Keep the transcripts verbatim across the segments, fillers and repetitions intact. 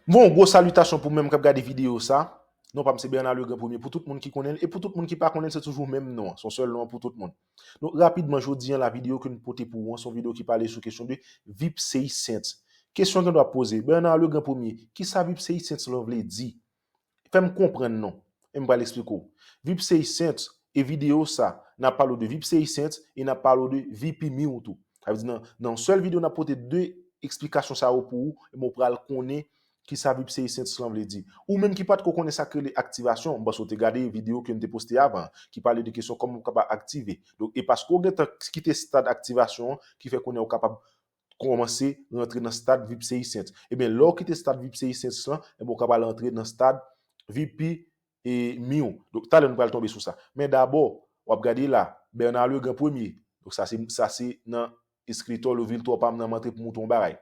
Bon, gwo salitasyon pou menm k ap gade videyo sa. Non pa m se Bernard Legrand Premier pou tout moun ki konnen l, e pou tout moun ki pa konnen l, se toujou menm non an. Se yon sèl non an pou tout moun. Donk, rapidman, jodi an, la videyo ke n pote pou ou an, se yon videyo ki pale sou kesyon de vip seisentos. Kesyon ke nou ap poze, Bernard Legrand Premier, kisa vip seisentos lan vle di? Fè m konprann non. E m pral eksplike w. Vip seisentos, e videyo sa, n ap pale w de vip seisentos e n ap pale w de vip mil tou. Sa vle di nan, nan yon sèl videyo, n ap pote de eksplikasyon sa yo pou ou, e bon, w pral konnen kisa vip seisentos lan vle di. Ou menm ki pa t ko konnen sa k rele aktivasyon, m panse w te gade videyo ke m te poste avan, ki pale de kesyon kòman w kapab aktive. Donk, e paske w gentan kite stad aktivasyon an, ki fè konnen w kapab kòmanse rantre nan stad vip seisentos. Ebyen, lè w kite stad vip seisentos lan, ebyen, w kapab rantre nan stad vip mil. Donk, talè nou pral tonbe sou sa. Men dabò, w ap gade la, Bernard Legrand Premier. Donk, sa se, sa se nan eskrito Louvil twa pa m nan m antre pou montre yon bagay.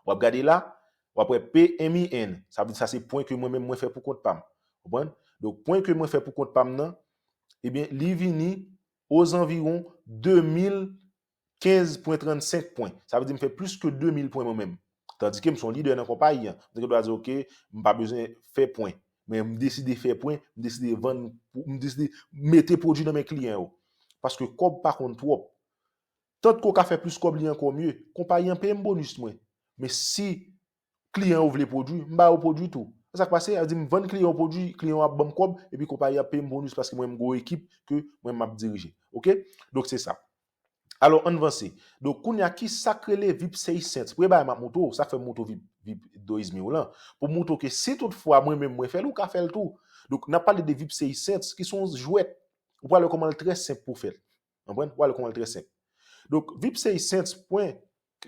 W ap gade la, w ap wè P M I N. Sa vle di sa se pwen ke mwen menm mwen fè pou kont pa m. Konprann? Donk, pwen ke mwen fè pou kont pa m nan, ebyen, li vini ozanviwon de mil kenz pwen trannsenk pwen. Sa vle di m fè plis ke de mil pwen mwen menm. Tandike m se yon lidè nan konpayi an. M te gen dwa di, oke, m pa bezwen fè pwen. Men m deside fè pwen, m deside vann, m deside mete pwodui nan men kliyan yo. Paske kòb pa konn twòp. Tant ke w ka fè plis kòb, li ankò mye. Konpayi an peye m bonis mwen. Men si kliyan yo vle pwodui, m ba yo pwodui tou. Sa k pase, sa vle di m vann kliyan yo pwodui, kliyan yo ap ban m kòb, epi konpayi a peye m bonis paske mwen m gwo ekip ke mwen m ap dirije. Oke? Donk se sa. Alò, ann vanse. Donk, kounye a, kisa k rele vip seisentos? Premye bagay m ap montre w, sa k fè m montre w vip, vip dois mil lan, pou m montre w ke si toutfwa mwen menm mwen fè l, ou ka fè l tou. Donk, n ap pale de vip seisentos, ki se yon jwèt. Ou pral wè kòman l trè senp pou w fè l. Konprann? Ou pral wè kòman l trè senp. Donk, vip seisentos pwen,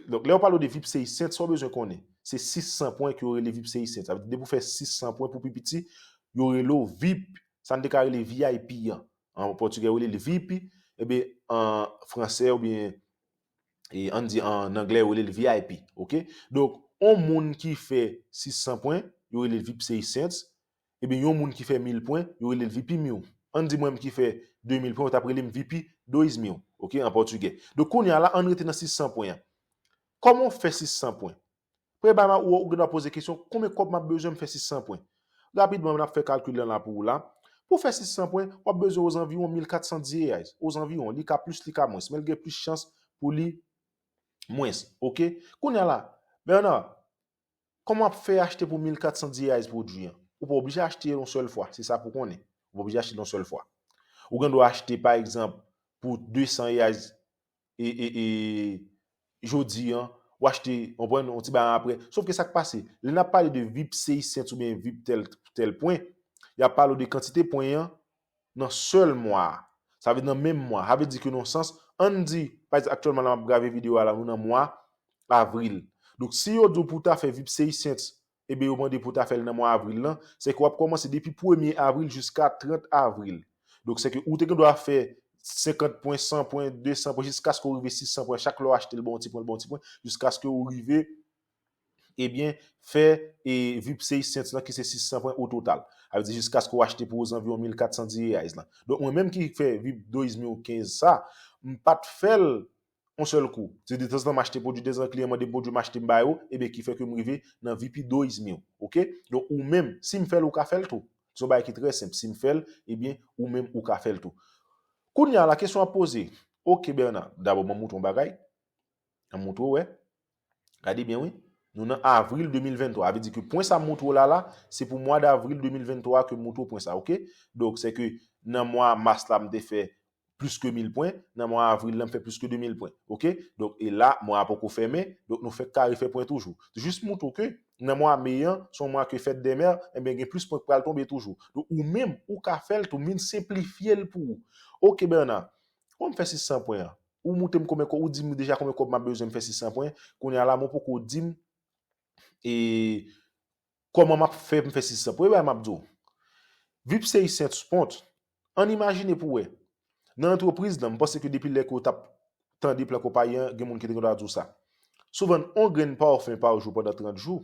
donk, lè yo pale w de vip seisentos, sa w bezwen konnen. Se sis san pwen ke yo rele vip seisentos. Sa vle di, depi w fè sis san pwen pou pi piti, yo rele w vip. Sa n te ka rele V I P an. An pòtigè, yo rele l vip. Ebyen, an fransè, oubyen, e, ann di an anglè, yo rele l V I P. Oke? Donk, yon moun ki fè sis san pwen, yo rele l vip seisentos. Ebyen, yon moun ki fè mil pwen, yo rele l vip mil. Ann di mwen menm ki fè de mil pwen, yo t ap rele m vip dois mil, oke, an pòtigè. Donk, kounye a la, ann rete nan sis san pwen an. Kòman w fè sis san pwen? Premye bagay, ou, ou gen dwa poze kesyon, konbyen kòb m ap bezwen m fè sis san pwen? Rapidman, n ap fè kalkil lan la pou ou la. Pou fè sis san pwen, w ap bezwen ozanviwon mil kat san diyèz. Ozanviwon, li ka plis, li ka mwens, men l gen plis chans pou li mwens, oke? Kounye a la, Bernard, kòman w ap fè achte pou mil kat san diyèz pwodui an? Ou pa oblije achte yon sèl fwa, se sa pou konnen. Ou pa oblije achte yon sèl fwa. Ou gen dwa achte, pa egzanp, pou de san diyèz e, e, e, jodi an, ou achte, w konprann, yon ti bagay apre. Sof ke sa k pase, lè n ap pale de vip seisentos oubyen vip tèl, tèl pwen, y ap pale w de kantite pwen an nan sèl mwa a. Sa vle di nan menm mwa. Sa vle di ke nan sans, ann di, pa egzanp, aktyèlman la m ap grave videyo a la, nou nan mwa avril. Donk, si yo di w pou w ta fè vip seisentos, ebyen, yo mande pou w ta fè l nan mwa avril lan, se ke w ap kòmanse depi premye avril jiska trant avril. Donk, se ke ou te gen dwa fè senkant pwen, san pwen, de san pwen, jiskaske w rive sis san pwen. Chak lè w achte l, ba w yon ti pwen, l ba w yon ti pwen, jiskaske w rive, ebyen, fè, e, vip seisentos lan, ki se sis san pwen o total. Sa vle di jiskaske w achte pou ozanviwon mil kat san diyèz lan. Donk, mwen menm ki fè vip dois mil kenz sa, m pa t fè l yon sèl kou. Se detanzantan m achte pwodui, detanzantan kliyan mande m pwodui, m achte, m ba yo, ebyen, ki fè ke m rive nan vip dois mil. Oke? Donk, ou menm, si m fè l, ou ka fè l tou. Se yon bagay ki trè senp. Si m fè l, ebyen, ou menm, ou ka fè l tou. Kounye a la, kesyon ap poze. Oke, Bernard, dabò, ban m montre w yon bagay. An montre w, wè. Gade byen, wi. Nou nan avril de mil venntwa. Sa vle di ke pwen sa m montre w la, la, se pou mwa davril de mil venntwa ke m montre w pwen sa, oke? Donk, se ke nan mwa mas la, m te fè plis ke mil pwen, nan mwa avril la, m fè plis ke de mil pwen, oke? Donk, e la, mwa a poko fèmen, donk nou fèk ka refè pwen toujou. Jis montre w ke nan mwa me an, se yon mwa ke fèt dè mè, ebyen, gen plis pwen k pral tonbe toujou. Donk, ou menm, ou ka fè l tou, m vin senplifye l pou ou. Oke, Bernard, kòman m fè sis san pwen an? Ou montre m konbyen kòb, ou di m deja konbyen kòb m ap bezwen m fè sis san pwen. Kounye a la, mwen poko di m, e, kòman m ap fè pou m fè sis san pwen. Premye bagay m ap di w, vip seisentos pwen, ann imajine pou wè. Nan antrepriz lan, m panse ke depi lè ke w t ap tande plan konpayi an, gen moun ki te gen dwa di w sa. Si w vann yon grenn pafen pa jou pandan trant jou,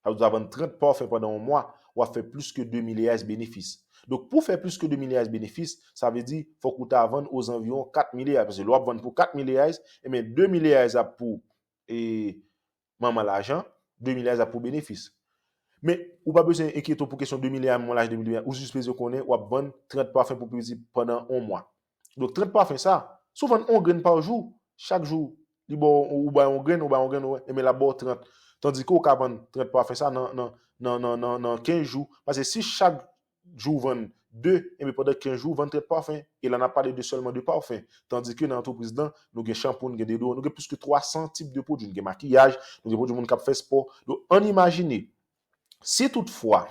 sa vle di w ta vann trant pafen pandan yon mwa, w ap fè plis ke de mil reais benefis. Donk, pou fè plis ke de mil reais benefis, sa vle di, fòk ou ta vann ozanviwon kat mil reais. Paske lè w ap vann pou kat mil reais, ebyen, de mil reais ap pou, e, manman lajan, de mil reais ap pou benefis. Men, ou pa bezwen enkyete w pou kesyon de milya, mwen laj de milya. Ou jis bezwen konnen w ap vann trant pafen pou piti pandan yon mwa. Donk, trant pafen sa, si w vann yon grenn pa jou, chak jou, li ba w, ou bay yon grenn, ou bay yon grenn, ou, enben, l ap ba w trant. Tandike w ka vann trant pafen sa nan, nan, nan, nan, nan, nan kenz jou. Paske si chak jou w vann de, enben, pandan kenz jou, w vann trant pafen. E la, n ap pale de sèlman de pafen. Tandike nan antrepriz lan, nou gen chanpou, nou gen deodorant, nou gen plis ke twa san tip de pwodui. Nou gen makiyaj, nou gen pwodui moun k ap fè spò. Donk, ann imajine, si toutfwa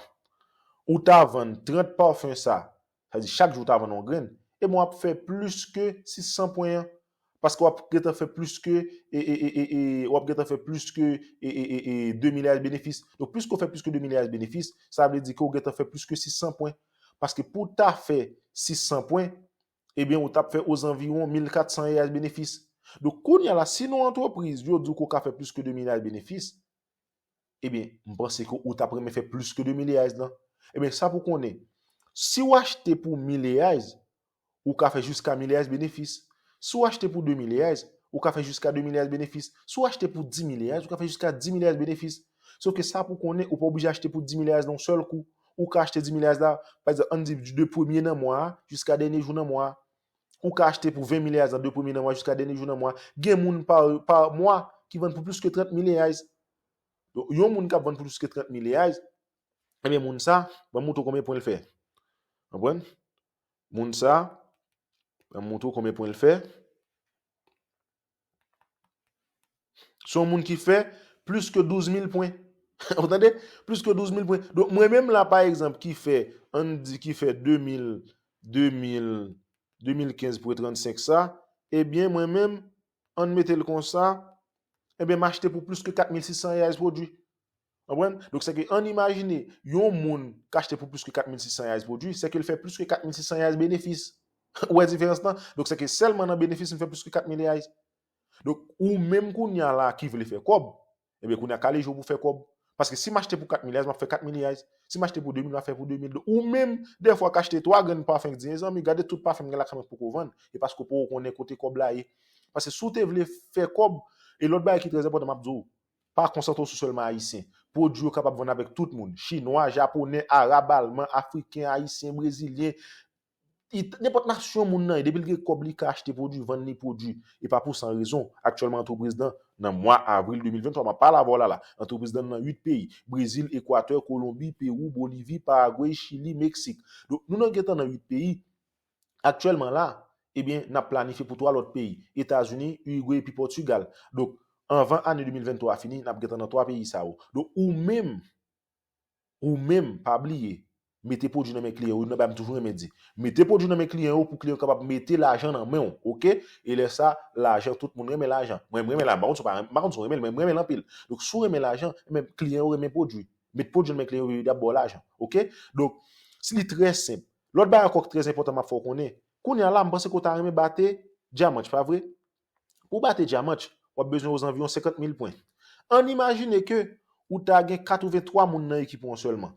ou ta vann trant pafen sa, sa di chak jou ou ta vann yon grenn, e bon, w ap fè plis ke sis san pwen an. Paske w ap gentan fè plis ke, e, e, e, e, e, w ap gentan fè plis ke, e, e, e, e, de milya benefis. Donk, plis ke w fè plis ke de milya benefis, sa vle di ke w gentan fè plis ke sis san pwen. Paske pou w ta fè sis san pwen, ebyen, ou t ap fè ozanviwon mil kat san benefis. Donk, kounye a la, si nan yon antrepriz, yo di w ke w ka fè plis ke de milya benefis, ebyen, m panse ke ou t ap renmen fè plis ke de milya lan. Ebyen, sa pou konnen, si w achte pou milya, ou ka fè jiska milya benefis. Si w achte pou de milya, ou ka fè jiska de milya benefis. Si w achte pou di milya, ou ka fè jiska di milya benefis. Sof ke sa pou konnen, ou pa oblije achte pou di milya nan yon sèl kou. Ou ka achte di milya la, pa egzanp, ann di de premye nan mwa a jiska dènye jou nan mwa a. Ou ka achte pou ven milya nan de premye nan mwa jiska dènye jou nan mwa. Gen moun pa, pa mwa ki vann pou plis ke trant milya. Donk, yon moun k ap vann pou plis ke trant milya, ebyen, moun sa, ban m montre w konbyen pwen l fè. Konprann? Moun sa, ban m montre w konbyen pwen l fè. Se yon moun ki fè plis ke douz mil pwen. Ou tande? Plis ke douz mil pwen. Donk, mwen menm la, pa egzanp, ki fè, ann di ki fè de mil, de mil, de mil kenz pwen trannsenk sa, ebyen, mwen menm, ann mete l konsa, ebyen, m achte pou plis ke kat mil sis san pwodui. Konprann? Donk, sèke ann imajine, yon moun k achte pou plis ke kat mil sis san pwodui, sèke l fè plis ke kat mil sis san benefis. Ou wè diferans lan? Donk, sèke sèlman nan benefis, m fè plis ke kat milya. Donk, ou menm kounye a la ki vle fè kòb, ebyen, kounye a kale je w pou fè kòb. Paske si m achte pou kat milya, m ap fè kat milya. Si m achte pou de mil, m ap fè pou de mil. Donk, ou menm, dèfwa, k achte twa grenn pafen, k di, mezanmi, gade tout pafen m gen lakay mwen k poko vann. E paske w poko konnen kote kòb la ye. Paske si w te vle fè kòb, e lòt bagay ki trè enpòtan, m ap di w, pa konsantre w sou sèlman Ayisyen. Pwodui yo kapab vann avèk tout moun. Chinwa, Japonè, Arab, Alman, Afriken, Ayisyen, Brezilyen, nenpòt nasyon moun nan ye, depi l gen kòb, li ka achte pwodui, vann li pwodui. E pa pou san rezon, aktyèlman antrepriz lan, nan mwa avril de mil venntwa, m ap pale avè w la la, antrepriz lan nan uit peyi, Brezil, Ekwatè, Kolonbi, Pewou, Bolivi, Paragwe, Chili, Meksik. Donk, nou nan gentan nan uit peyi. Aktyèlman la, ebyen, n ap planifye pou twa lòt peyi, Etazini, Irigwe epi Pòtigal. Donk, anvan ane de mil venntwa a fini, n ap gentan nan twa peyi sa yo. Donk, ou menm, ou menm, pa bliye, mete pwodui nan men kliyan yo, nan bagay m toujou renmen di. Mete pwodui nan men kliyan yo pou kliyan yo kapab mete lajan nan men w, oke? E lè sa, lajan, tout moun renmen lajan. Mwen, m renmen lajan, m pa konn si w pa renmen, m pa konn si w renmen l, men mwen, m renmen l anpil. Donk, si w renmen lajan, men kliyan yo renmen pwodui. Met pwodui nan men kliyan yo, y ap ba w lajan, oke? Donk, si li trè senp, lòt bagay ankò ki trè enpòtan m ap fè w konnen, kounye a la, m panse ke w ta renmen bate Diamantch, pa vre? Pou w bate Diamantch, w ap bezwen ozanviwon senkant mil pwen. Ann imajine ke ou ta gen katrevenntwa moun nan ekip ou an sèlman.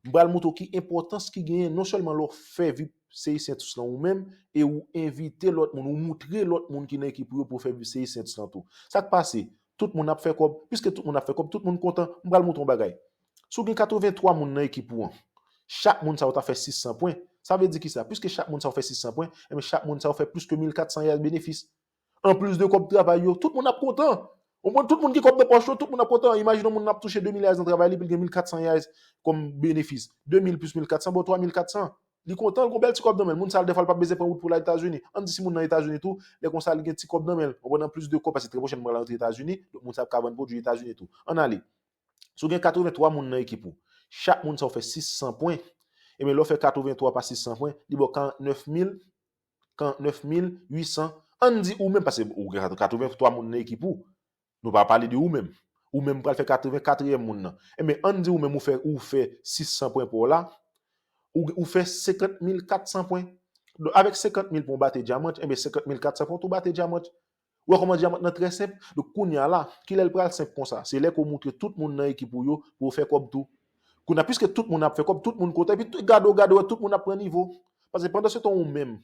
M pral montre w ki enpòtans ki genyen non sèlman lè w fè vip Seyisyentus lan ou menm, e ou envite lòt moun, ou moutre lòt moun ki nan ekip ou yo pou w fè vip Seyisyentus lan tou. Sa k pase? Tout moun ap fè kòb. Piske tout moun ap fè kòb, tout moun kontan. M pral montre w yon bagay. Si w gen katrevenntwa moun nan ekip ou an, chak moun sa yo ta fè sis san pwen, sa vle di kisa? Piske chak moun sa yo fè sis san pwen, enben, chak moun sa yo fè plis ke mil kat san benefis. Anplis de kòb travay yo, tout moun ap kontan. Ou konprann? Tout moun gen kòb nan pòch yo, tout moun ap kontan. Imajine yon moun ap touche de mil nan travay li, epi l gen mil kat san kòm benefis. De mil plis mil kat san, bon, twa mil kat san. Li kontan, li gon bèl ti kòb nan men l. Moun sa a, dèfwa, li p ap bezwen pran wout pou l al Etazini. Ann di si moun nan Etazini tou, lè konsa, li gen ti kòb nan men l. Ou konprann? Anplis de kòb, paske trè pwochen, m pral antre Etazini, donk moun sa a ap ka vann pwodui Etazini tou. Ann ale. Si w gen katrevenntwa moun nan ekip ou, chak moun sa yo fè sis san pwen, ebyen, lè w fè katrevenntwa pa sis san pwen, li ba w karantnèf mil, karantnèf mil uit san. Ann di ou menm, paske ou gen katrevenntwa moun nan ekip ou, nou pa pale de ou menm. Ou menm pral fè katrevenkatriyèm moun nan. Ebyen, ann di ou menm ou fè, ou fè sis san pwen pa w la, ou, ou fè senkant mil kat san pwen. Donk, avèk senkant mil pwen ou bate Diamantch, ebyen, senkant mil kat san pwen tou bate Diamantch. Ou wè kòman Diamantch nan trè senp? Donk, kounye a la, kilè l pral senp konsa? Se lè ke w moutre tout moun nan ekip ou yo pou yo fè kòb tou. Kounye a, piske tout moun ap fè kòb, tout moun kontan, epi tout, gade w, gade w, tout moun ap pran nivo. Paske pandan se tan ou menm,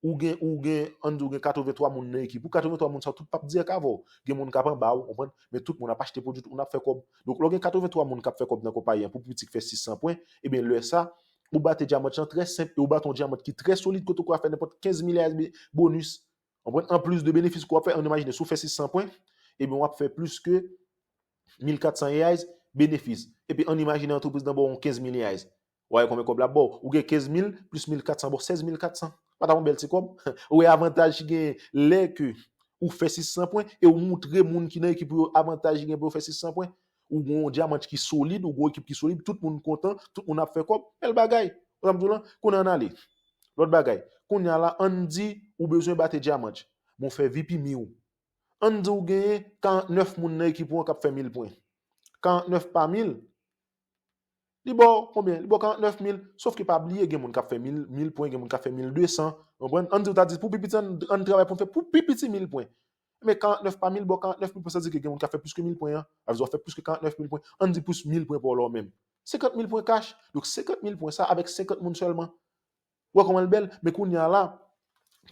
ou gen, ou gen, ann di ou gen katrevenntwa moun nan ekip ou, katrevenntwa moun sa yo tout p ap dirèk avè w. Gen moun k ap anba w, konprann? Men tout moun ap achte pwodui, tout moun ap fè kòb. Donk, lè w gen katrevenntwa moun k ap fè kòb nan konpayi an pou piti k fè sis san pwen, ebyen, lè sa, ou bate Diamant lan trè senp e ou bate yon Diamant ki trè solid kote w ka fè nenpòt kenz mil reais be-, bonis. Konprann? Anplis de benefis ke w ap fè, ann imajine, si w fè sis san pwen, ebyen, w ap fè plis ke mil kat san reais benefis. Epi, ann imajine, antrepriz nan ba w yon kenz mil reais. Ou wè konbyen kòb l ap ba w? Ou gen kenz mil plis mil kat san, ba w sèz mil kat san. Pa t ap yon bèl ti kòb? Ou wè avantaj ki genyen lè ke ou fè sis san pwen e ou moutre moun ki nan ekip ou yo avantaj ki genyen pou yo fè sis san pwen? Ou gen yon Diamant ki solid, ou gen yon ekip ki solid, tout moun kontan, tout moun ap fè kòb, bèl bagay. Ou sa m di w lan? Kounye a ann ale. Lòt bagay. Kounye a la, ann di ou bezwen bate Diamant. Men w fè V P mi w. Ann di ou genyen karantnèf moun nan ekip ou an k ap fè mil pwen. Karantnèf pa mil, li ba w konbyen? Li ba w karantnèf mil. Sof ke pa bliye, gen moun k ap fè mil, mil pwen, gen moun k ap fè mil de san. Konprann? Ann di ou ta di pou pi piti, ann, ann travay pou n fè pou pi piti mil pwen. Men karantnèf pa mil, ba w karantnèf mil pwen, sa di ke gen moun k ap fè plis ke mil pwen an. Sa vle di w ap fè plis ke karantnèf mil pwen. Ann di plis mil pwen pou w la w menm. Senkant mil pwen kach. Donk, senkant mil pwen sa avèk senkant moun sèlman. Ou wè kòman l bèl? Men kounye a la,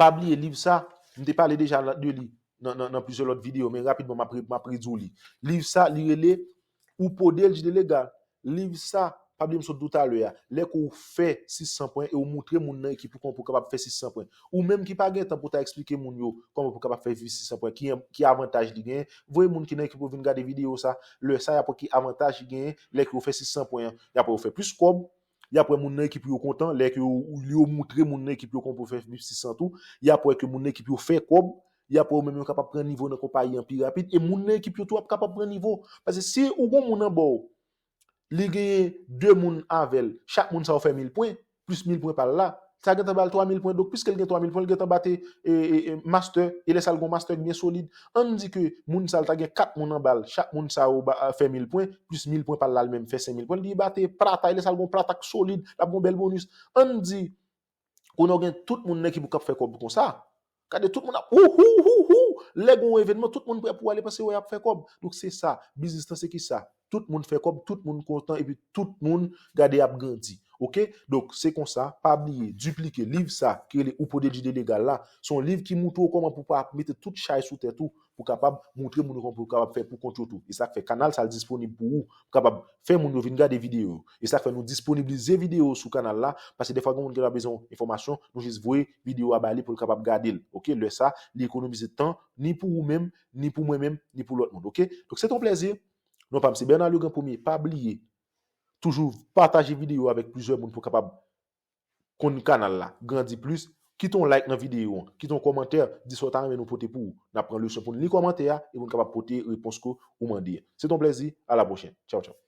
pa bliye liv sa, m te pale deja de li nan, nan, nan plizyè lòt videyo, men rapidman, m ap re-, m ap redi w li. Liv sa, li rele Ou Poder de Delegar. Liv sa, pa bliye m sot di w talè a, lè ke w fè sis san pwen e w moutre moun nan ekip ou kòman pou w kapab fè sis san pwen. Ou menm ki pa gen tan pou w ta eksplike moun yo kòman pou w kapab fè sis san pwen, ki, ki avantaj li genyen, voye moun ki nan ekip ou vin gade videyo sa. Lè sa, y ap wè ki avantaj li genyen lè ke w fè sis san pwen an. Y ap wè w fè plis kòb, y ap wè moun nan ekip ou yo kontan, lè ke yo, yo moutre moun nan ekip yo kòman pou fè sis san tou, y ap wè ke moun nan ekip yo fè kòb, y ap wè yo menm yo kapab pran nivo nan konpayi an pi rapid, e moun nan ekip yo tou ap kapab pran nivo. Paske si ou gon moun anba w, li genyen de moun avè l, chak moun sa yo fè mil pwen, plis mil pwen pa l la, sa gentan ba l twa mil pwen. Donk, piske l gen twa mil pwen, l gentan bate, e, e, e, master, e lè sa l gon master ki byen solid. Ann di ke moun sa l ta gen kat moun anba l, chak moun sa yo ba, fè mil pwen, plis mil pwen pa l la, li menm fè senk mil pwen, li bate plata, e lè sa l gon plata k solid, l ap gon bèl bonis. Ann di, kounye a w gen tout moun nan ekip ou k ap fè kòb konsa. Gade, tout moun ap wou, wou, wou, wou. Lè gon evenman, tout moun prè pou ale paske wè y ap fè kòb. Donk, se sa. Biznis lan, se ki sa? Tout moun fè kòb, tout moun kontan, epi tout moun gade ap grandi. Oke? Donk, se konsa, pa bliye, diplike liv sa ki rele Ou Poder de Delegar la. Se yon liv ki moutre w kòman pou w pa mete tout chay sou tèt ou, pou kapab moutre moun yo kòman pou yo kapab fè pou kont yo tou. E sa k fè kanal sa l disponib pou ou, pou kapab fè moun yo vin gade videyo yo. E sa k fè nou disponibilize videyo yo sou kanal la, paske defwa gen moun ki ta bezwen enfòmasyon, nou jis voye videyo a ba li pou l kapab gade l. Oke, lè sa, li ekonomize tan, ni pou ou menm, ni pou mwen menm, ni pou lòt moun. Oke? Donk, se te yon plèzi. Non pa m se Bernard Legrand Premier. Pa bliye, toujou pataje videyo avèk plizyè moun pou kapab konn kanal la grandi plis. Kite yon like nan videyo an. Kite yon kòmantè, di sa w ta renmen nou pote pou ou. N ap pran leson pou n li kòmantè a e pou n kapab pote repons ke ou mande a. Se te yon plèzi. A la pwochèn. Tchaw, tchaw.